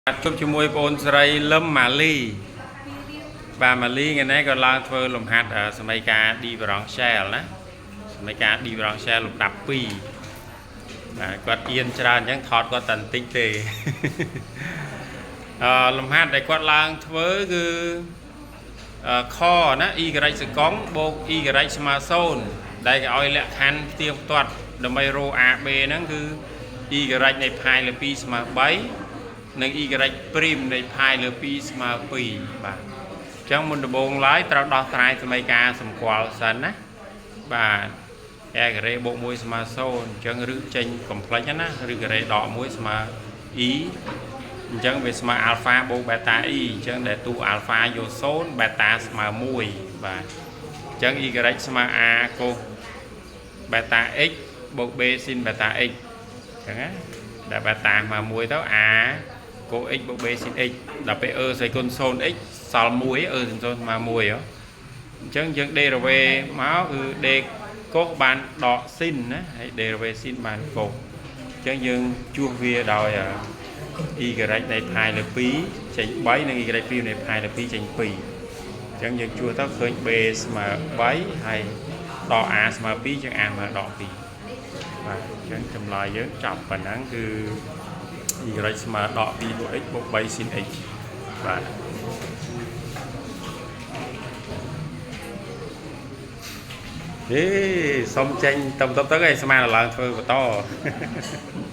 បាទជួបជាមួយបងអូនស្រីលឹមម៉ាលីបាទម៉ាលីថ្ងៃនេះក៏ឡើងធ្វើលំហាត់សម័យការ differential ណាសម័យការ differential លំដាប់2បាទគាត់អៀនច្រើនអញ្ចឹងថតគាត់តែបន្តិចទេ លំហាត់ដែលគាត់ឡើងធ្វើគឺខណា y សកុងបូក y ស្មើ0ដែលគេឲ្យលក្ខខណ្ឌផ្ទៀងផ្ទាត់ដើម្បីរក AB ហ្នឹងគឺ y នៃផាយលើ2ស្មើ3និង y ព្រីមនៃផាយលើ2ស្មើ2បាទអញ្ចឹងមុនដំបូងឡើយត្រូវដោះស្រាយសមីការសម្គាល់សិនណាបាទ a ការ៉េបូក1ស្មើ0អញ្ចឹងឬចេញកុំផ្លិចណាឬការ៉េដក1ស្មើ e អញ្ចឹងវាស្មើអាល់ហ្វាបូកបេតា e អញ្ចឹងដែលតួអាល់ហ្វាយក0បេតាស្មើ1បាទអញ្ចឹង y ស្មើ a កូសបេតា x បូក b ស៊ីនបេតា x អញ្ចឹងណាដែលបេតាស្មើ1ទៅ a កូស x បូក b ស៊ីន x ដល់ពេល e ស្អីគុណ 0x សល់1 e គុណ0ស្មើ1ហ៎អញ្ចឹងយើង derivative មកគឺ d កូសបានដកស៊ីនណាហើយ derivative ស៊ីនបានកូសអញ្ចឹងយើងជួសវាដោយ y នៃផាយលើ2ចេញ3និង y 2នៃផាយលើ2ចេញ2អញ្ចឹងយើងជួសទៅឃើញ b ស្មើ3ហើយដក a ស្មើ2ចឹង a ស្មើដក2បាទអញ្ចឹងចម្លើយយើងចប់ប៉ុណ្ណឹងគឺ y ស្មើដក2លx បូក3 sin x បាទហេសុំចេញតំទៅទៅឯងស្មានឡើងធ្វើបន្ត។